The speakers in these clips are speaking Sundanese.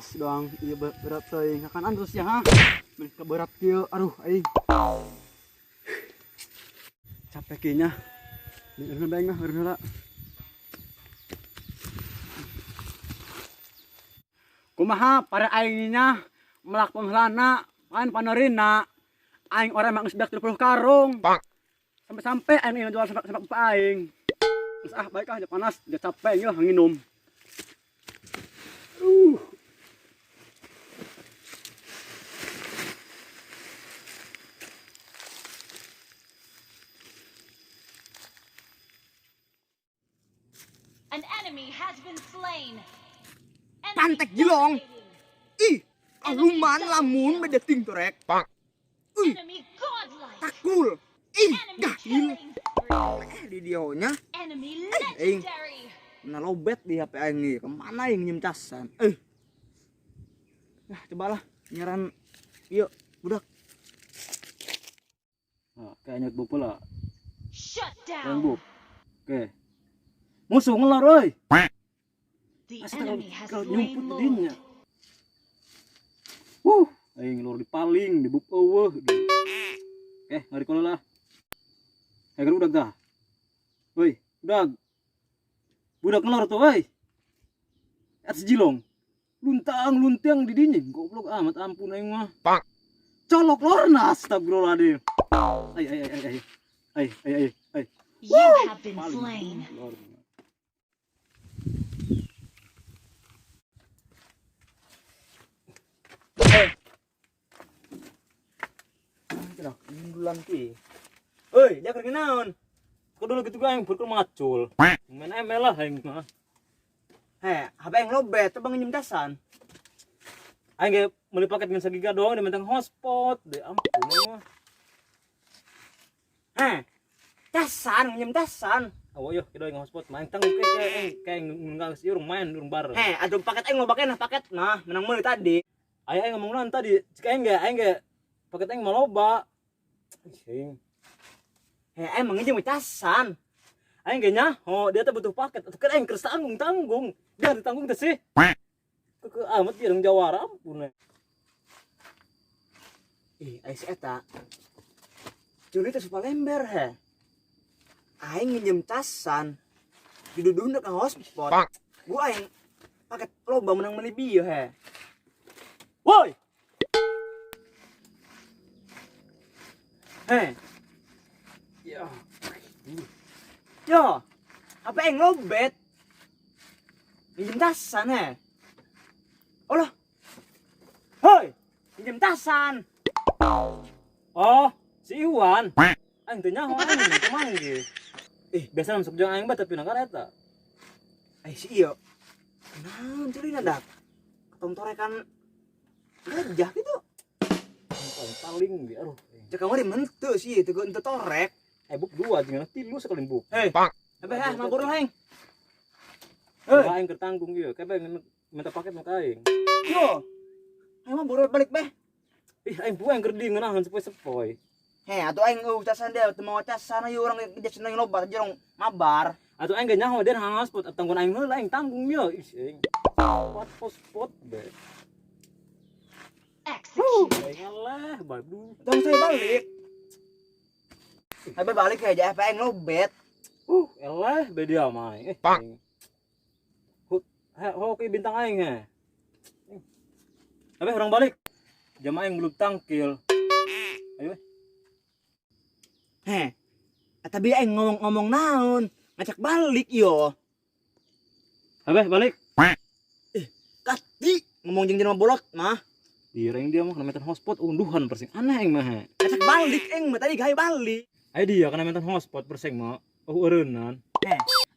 Panas doang, iya berat teuing. Kakan terus ya ha. Meh keberat kieu, aduh aing. Capek kieu nya. Eureun bae mah, eureun heula. Kumaha pare aing nya melak penghelana, pan panerina. Aing orang emang geus beak 30 karung. Sampai-sampai aing ingin jual sampai sampai aing. Geus ah baik ah, panas, dia capek nya nginum. Aduh. An enemy has been slain. Enemy Pantek jilong. dominating. Ih, aluman lamun beda ting torek. Ih, Enemy godlike. takul. Ih, Enemy gahil. killing spree. Eh, di dionya Enemy aing. legendary. Nah lobet di HP aing nih. Kemana aing nyium casan? Eh. Nah, cobalah nyaran yuk budak. Ah, kayaknya bup lah. Shut Yang down. bup. Oke. Musuh ngelar euy. The Asa kalau enemy has kalau slain nyumput Lord. dinya. Aing lor dipaling di bup eueuh. Eh, mari kono lah. Eh, kan udah dah. Woi, udah. Budak ngelor tuh, woi. Atas jilong. Luntang luntang di dinya, goblok amat ampun aing mah. Colok lorna astagfirullahaladzim. Ay ay ay ay ay. Ay ay ay ay. You have been Paling slain. lor. Tidak, gundulan ki. Oi, dia keur naon? Kok dulu gitu aing berkur macul. Main ML lah aing mah. Heh, HP aing lobet, coba nginjem casan. Aing ge meuli paket ngan sagiga doang dia mentang hotspot. Deh ampun aing mah. Heh. Casan, nginjem casan. Awo yo kieu aing hotspot main tanggung ke aing kayak nggak sih urang main urang bareng. Heh, atuh paket aing loba keneh paket mah, menang meuli tadi. Aya aing ngomong naon tadi, cek aing ge paket aing mah loba. Ih, aing. Heh, aing mah nginjem casan. Aing ge nyaho, dia teh butuh paket. Atuh kan aing keur tanggung-tanggung. Dia ditanggung teh sih. Keke amat dia dong jawara ampun. eh. Ih, aing si eta. Juli teh supa lember heh. Aing nginjem casan. Diduduhna ka hotspot. Gua aing paket loba menang meuli bieu heh. Woi, Heh, ya. yo. HP aing lobet. Nginjem casan heh. Allah. Hoi, nginjem casan. Oh, si Iwan. Aing teh nyaho aing kumaha ge. Ih. Biasa masuk jeung aing bae tapi nangkar eta. Eh si iyo. Naon culina dak? Ketong torekan gajah gitu. Paling paling ge aduh. Cek kamari mentu sih itu ente torek. Eh buk dua jeung tilu sekali buk. Hei. Abe ah mabur lah aing. Hei, Hei, aing keur tanggung ieu, kayak minta paket mah ka aing. yo. Aing mah buru balik beh. Ih, aing buang keur di ngeunaheun sepoi-sepoi. Heh, atuh aing eueuh casan dia teu mau casan ayo urang kerja seneng loba jerong mabar. Atuh aing ge nyaho dia hotspot tanggung aing heula aing tanggung ieu. Ih, aing. Spot hotspot be. Execute. Aing eleh badu. Tong saya balik. Abe balik aja apa aing lobet. Eleh be dia mah. Eh, aing. Hut, he, hoki bintang aing he. Abe orang balik. Jam aing belum tangkil. Ayo. eh. Heh. Eta bi aing ngomong-ngomong naon? Ngacak balik yo. Abe balik. Kati ngomong jeung jelema bolot mah. Direng dia mah kena mentan hotspot unduhan persing. Aneh aing mah. he. Ngacak balik aing mah tadi gawe balik. Ayo dia kena mentan hotspot persing mah. Oh eureunnan.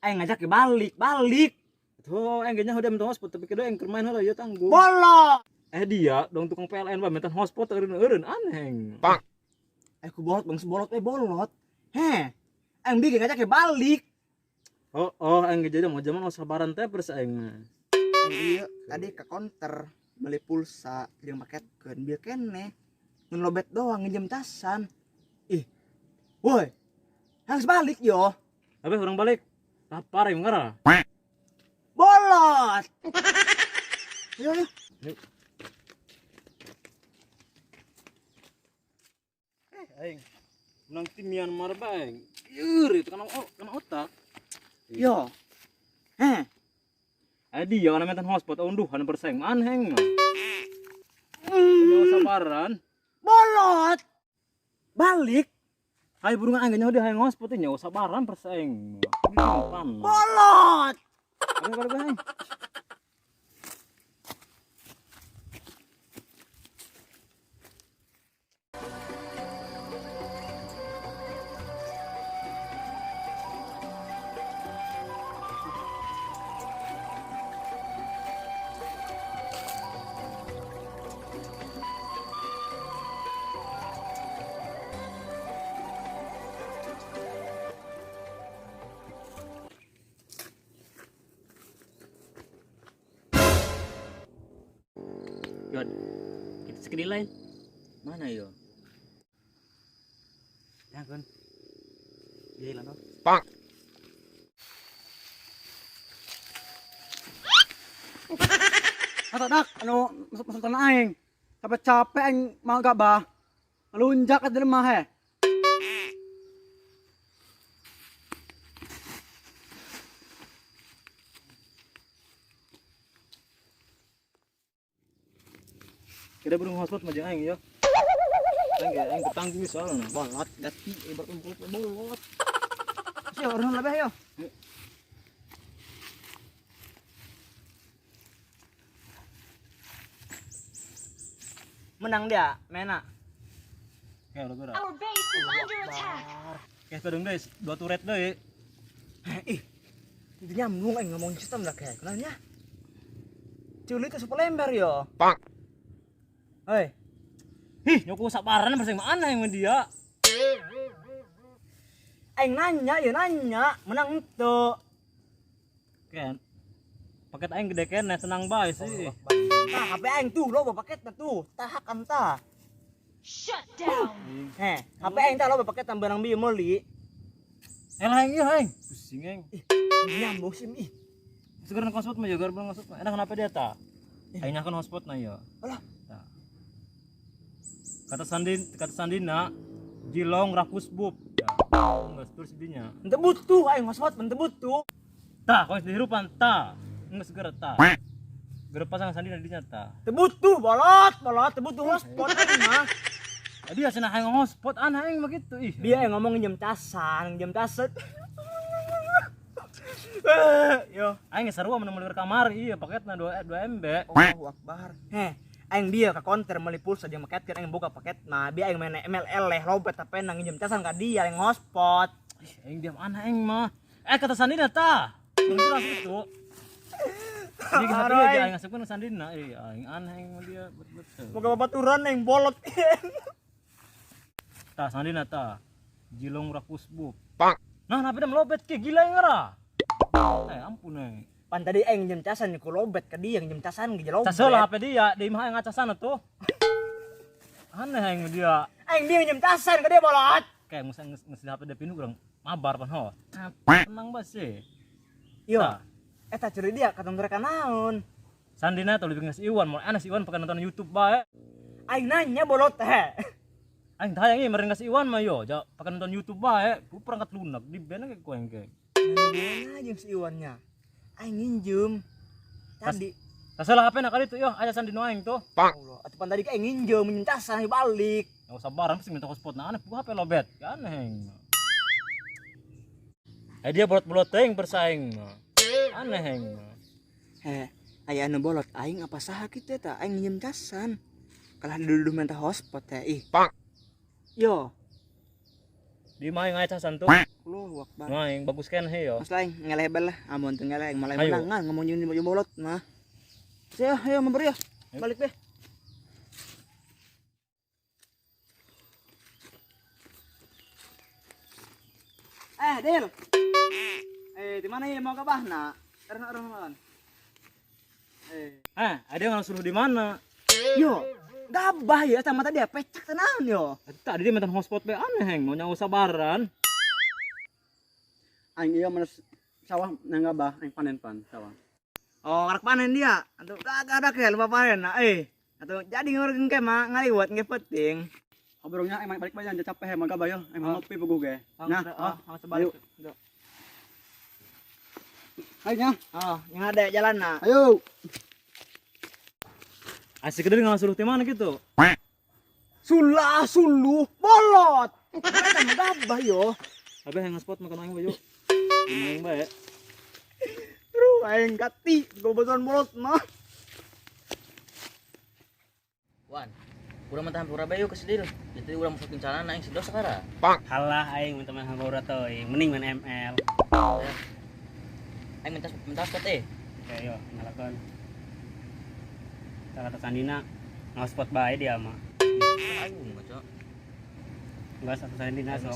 Aing ngajak ke balik, balik. Tuh, aing ge nyaho dia mentan hotspot tapi kedua aing keur main heula ieu tanggung. Bolot. Eh dia dong tukang PLN bae mentan hotspot eureun-eureun aneh aing. Eh ku bolot bang bolot eh bolot. Heh. Aing bi ngajak ke balik. Oh, oh aing ge jadi mau zaman oh sabaran teh pers aing mah. Aing ieu tadi ke konter beli pulsa jeung paketkeun bieu keneh. Ngun lobet doang nginjem casan. Ih. Woi. Harus balik yo. Abe orang balik. Lapar aing ngara. Bolot. Ayo, ayo. Aing menang tim Myanmar bae. Ieur itu kana kana otak. Yo. Heh. Adi ya kana mentan hotspot unduhan bersaing manheng mah. Nyawa sabaran. Bolot. Balik. Hai burung aing nyawa dia hayang hotspot nyawa sabaran bersaing. Bolot. Balik balik aing. Yod, kita sekali lain. Mana yo? Ya kan. Gila no. Bang. Ata dak anu masuk tanah aing. Capek-capek aing mau gak bah. Melunjak ke lemah he. Kira burung hotspot mah jeung aing yo. Aing ge aing ketanggung soalna. Bolot gati berkumpul bolot. Sih orang lebih yo. Menang dia, mena. Oke, udah gerak. Our base is under attack. Oke, sedang guys, 2 turret deui. Ih. Itu nyambung aing ngomong sistem lah kayak. Kenanya? Culi ke super lembar yo. Bang. Hei. Hih, nyoko sabaran bersaing mana yang dia? Aing nanya ya nanya, menang itu. Ken. Paket aing gede kene, tenang bae sih. Tah, HP aing tuh loba paketna tuh, tahakan tah. Shut down. Heh, HP aing tah loba paket tambah nang bieu meuli. Elah aing ieu aing. Pusing aing. Ih, nyambung sih ih. Sekarang hotspot mah ya, garban hotspot mah. Enak kenapa dia tah? Aing nyakan hotspot na ya. Alah. Tah. Kata Sandina, Jilong rakus bub. Enggak terus dinya. Ente butuh aing hotspot, ente butuh. Tah, kau dihirupan tah. Enggak segera tah. Segera pasang Sandina dinya tah. Teu butuh bolot, bolot, teu butuh hotspot aing mah. Dia cenah hayang hotspot aneh aing mah gitu ih. Dia yang ngomong jam tasan, jam tasan. Yo, aing geus sarua mun meuli kamar iya paketna 2 MB. Allahu Akbar. Heh, aing dia ke konter meuli pulsa jeung paket kan aing buka paket mah biar aing main MLL leh lobet tapi nang jam tasan ka dia aing hotspot. Ih, aing diam aneh aing mah. Kata Sandina tah. Jelas itu. Jadi HP dia aing ngasupkeun Sandina, ih aing aneh aing mah dia betul-betul. Moga babaturan aing bolot. Tah Sandina tah. Jilong rakus bub. Bang. Nah, kenapa dia melobet ke gila yang ngerah? Ampun eh. Pan tadi aing jam casan ku lobet ke dia jam casan ge lobet. Cas lah HP dia, di imah aing ngacasan tuh. Aneh aing dia. Aing dia jam casan ke dia bolot. Kayak musa geus HP dia pinu urang mabar pan ho. Tenang bae sih. Yo. Eta curi dia katon mereka naon. Sandina tuh lebih nges Iwan, mau aneh si Iwan pakai nonton YouTube bae. Aing nanya bolot teh. Aing tayang ieu meureun nges Iwan mah yo, ja pakai nonton YouTube bae, ku perangkat lunak di band ge ku aing ge. Nanya jeung si Iwannya. Aing nginjem tadi. Salah HP na kali itu yo, aja Sandino aing tuh. Bang. Allah, atuh pan tadi aing nginjem minta balik. Ya usah barang pasti minta hotspot nah aneh, buka HP lobet. Aneh aing. Dia bolot-bolot teuing bersaing mah. Aneh aing mah. Heh, aya anu bolot aing apa saha kitu eta? Aing nginjem casan. Kalah duduh minta hotspot teh ih. Bang. Yo. Di mah aing aya casan tuh. Allahu Akbar. Aing bagus keneh yo. Mas lain ngeleh lah, amun teu ngeleh malah menangan ngomong jeung bolot mah. Ayo, ayo memberi ya. Balik deh. Del. Di mana ya mau ke bahna? Erna. Ada yang suruh di mana? Yo, gabah ya sama tadi ya pecak tenan yo. Tadi dia minta hotspot be aneh heng, mau nyawa sabaran. Aing ieu menes sawah nang gabah aing panen pan sawah. Oh, karak panen dia. Atuh dak ya lupa panen nah eh. Atuh jadi ngurang ke mah ngaliwat nge penting. Obrolnya emang balik bayan capek emang gabah yo. Emang ngopi puguh ge. Nah, oh, sebalik. Ayo. Ayo nya. Oh, yang ada jalan nah. Ayo. Asik dari nggak suruh mana gitu. Sulah suluh bolot. Kita gabah yo. Abe yang spot makan aing bae yuk. Aing bae. Aduh, aing gati gobosan bolot mah. Wan, urang mah hampura bae yuk ke Sidil. Jadi urang masuk celana aing sedos sekarang. Halah aing mun teman hampura teuing, mending main ML. Aing mentas mentas spot eh. Oke yo, nyalakan. Kata Sandina spot bae dia mah. Aing ngaco. Enggak satu Sandina sok.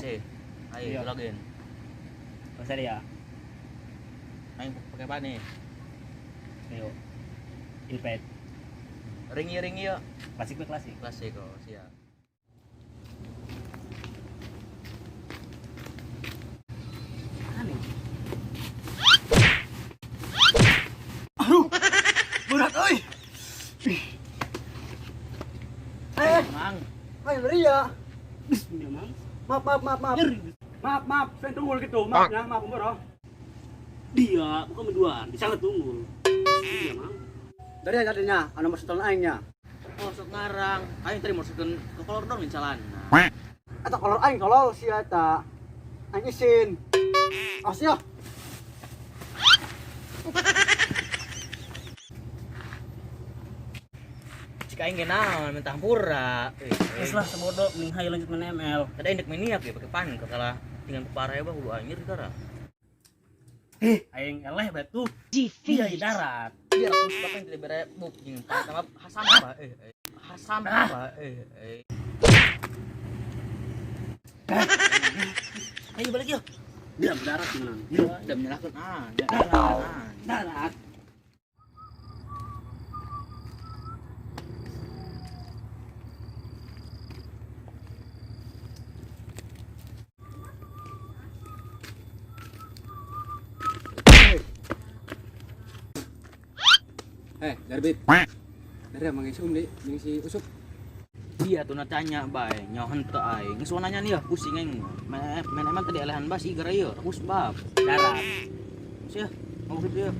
Ayo login. Bisa dia. Aing pakai apa nih? Ayo. Invite. Ringi-ringi yo. Klasik klasik. Klasik oh, siap. Aneh. Aduh. Berat euy. Mang. Ayo Ria. Bismillah, Mang. Maaf maaf maaf maaf. Maaf maaf, saya tunggul gitu. Maaf ya, maaf bro. Dia bukan berduaan, bisa tunggul. Iya, Mang. Dari tadinya anu masuk aingnya. Oh, sok ngarang. Aing tadi masukin ke kolor dong celana. Eta kolor aing tolol sia eta. Aing isin. Awas ya. Jika aing ge naon minta hampura. Geus lah sebodoh, mending hayu lanjut main ML. Tadi aing dek maniak ya pakai pan kalah tinggal parah bah hulu anjir kara. Aing eleh batu. Dia di darat. Dia aku sebab yang tidak bere buk jeung sama Hasan apa Hasan apa Ayo balik yuk. Dia darat menang. Udah menyalahkan ah, darat. Darat. Darbit. Dari emang si Umdi, jeung si Usup. Iya tuh natanya bae, nyaho henteu aing. Geus nanya nih ya, pusing aing. Main emang tadi elehan bas ieu gara ieu, aku sebab. Darat. Sia, ngomong gitu ya.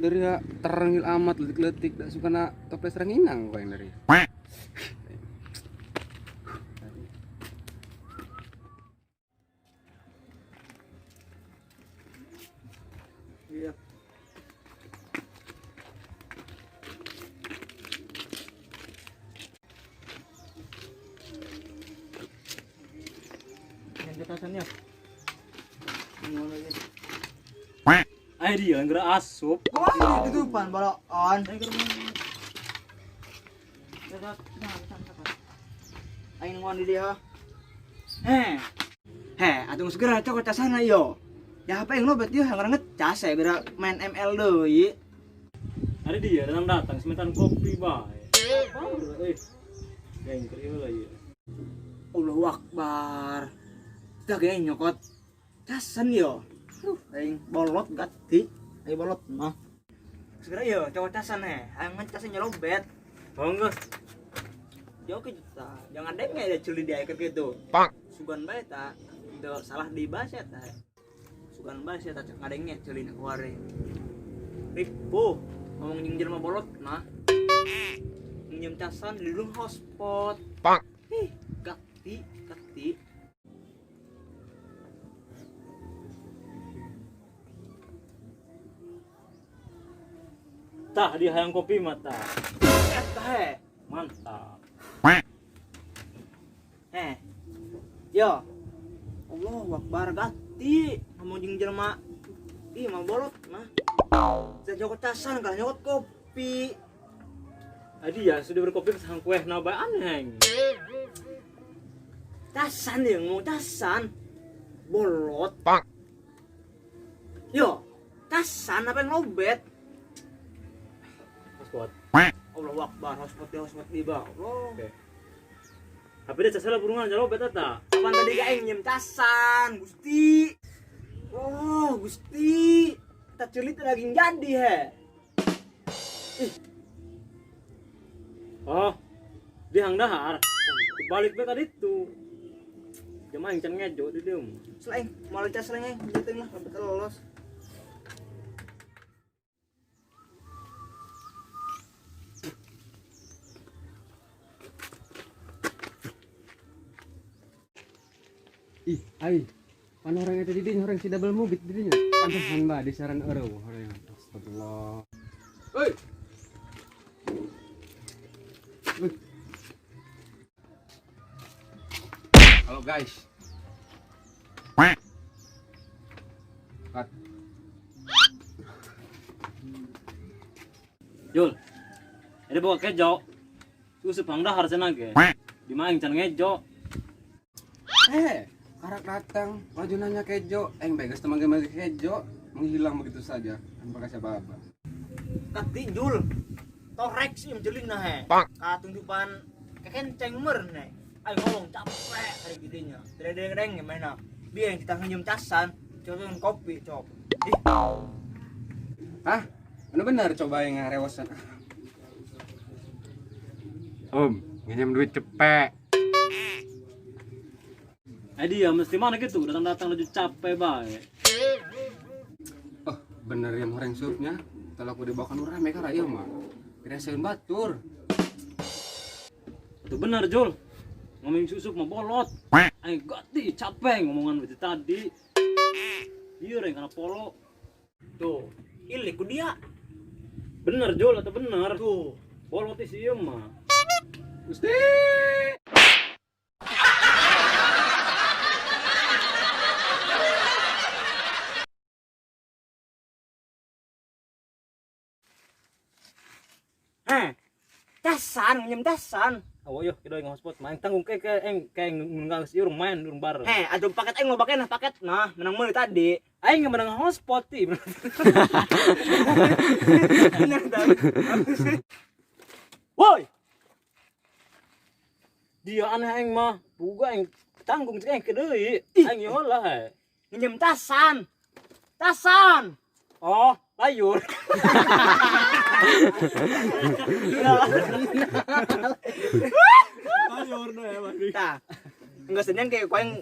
Dari terengil amat letik-letik dak suka na toples ranginang kau yang dari. Iya. Yang ketasannya. Ayo dia gerak asup. Wah, ditutupan balokan. Aing ngon di dia. Heh, atuh segera cokot casana yo. Ya apa yang lobet yo yang ngecas ya gerak main ML deui. Ada dia datang datang sementan kopi bae. Geng krieu lah ieu. Allahu Akbar. Kita ge nyokot casan yo. Aduh, aing bolot gati. Aing bolot mah. Segera yo cokot casan he. Aing ngecasan nyelobet. Oh enggak. Jauh ke juta. Jangan denge ya culi dia ikut gitu. Pak. Sugan bae ta. Itu salah dibahas ya ta. Sugan bae sia ta cek ngadenge culi na kuare. Ripuh ngomong jeung jelema bolot mah. Minjem casan di lung hotspot. Pak. Ih, gati, gati. Tah dia hayang kopi mata. Eta he. Mantap. Yo. Allahu Akbar gati ngomong jeung jelema. Ih, mah bolot mah. Saya nyokot casan kalah nyokot kopi. Adi ya sudah berkopi kesang kue na bae aneh. Casan dia ngomong casan. Bolot. Pak. Yo, casan apa yang lobet? Hotspot. Allahu Akbar, hotspot dia hotspot di bawah. Allah. Oke. Tapi dia casan lah burungan jalobet eta. Apaan tadi gak aing nyium casan, Gusti. Oh, Gusti. Kita celit lagi jadi he. Oh, di hang dahar. Balik bae ka ditu. Jamaah yang can ngejo di dieu mah. Selain, mau cas selain, jatuhin lah, sampai lolos. Ih, ai. Pan orang itu didinya orang si double mubit didinya. Pantesan ba di saran eueuh orang. Astagfirullah. Oi. Oi. Halo guys. Cut. Jul. Ada bawa kejo. Susu hang dahar cenah ge. Di maing can ngejo. Karak datang, laju nanya kejo, eng bagus teman manggil kejo, menghilang begitu saja tanpa kasih apa-apa. Tadi Jul, torek sih menjelin nah he. Katunjukan kekenceng mer nih. Ayo ngomong capek hari gidenya. Dereng-dereng gimana? Biar yang kita nyium casan, coba kopi, cop. Ih. Hah? Bener-bener coba yang ngarewasan. Om, nginjem duit cepet. Dia mesti mana gitu, datang-datang laju capek bae. Oh, bener yang orang supnya. Kalau aku dibawakan orang mereka raya mah. Kirain batur. Itu bener Jul. Ngomongin susup mah bolot. Aing gati capek ngomongan begitu tadi. Iya reng karena polo. Tuh, ilik ku dia. Bener Jul atau bener? Tuh, bolot sih ieu mah. Gusti. Tasan, nyium tasan. Oh yo, kita yang hotspot main tanggung kayak kayak kayak nggak sih urung main urung bar. Aduh paket aing lo pakai nah paket nah menang mulu tadi. Aing nggak menang hotspot ti. Bener tadi. Woi. Dia aneh aing mah, buga aing tanggung cek aing kedeui. Aing yo lah. Nyium tasan. Tasan. Oh, layur. Nah, enggak seneng kayak kau yang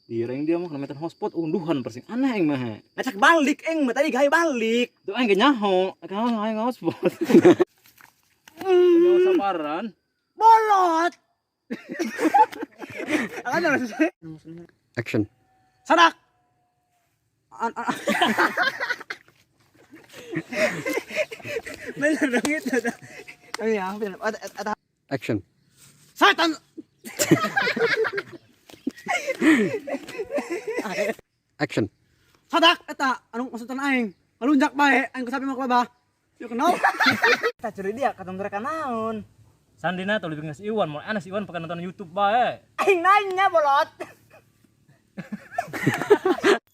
Direng dia mah kena hotspot unduhan persing aneh aing mah. Ngacak balik aing mah tadi gaya balik. Tuh aing ge nyaho, kalau aing hotspot. Nyaho sabaran. Bolot. Action. Sadak. Bener dong itu. Iya, bener. Action. Setan. Action. Sadak eta anu maksudna aing. Ngalunjak bae aing kusapi mah bah. Yuk kenal. Kita curi dia ketemu mereka naon. Sandina tuh lebih ngas Iwan, mau anas Iwan pakai nonton YouTube bae. Aing nanya bolot.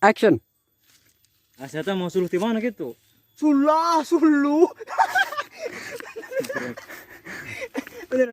Action. Asya mau suluh di mana gitu? Sulah, suluh. Bener.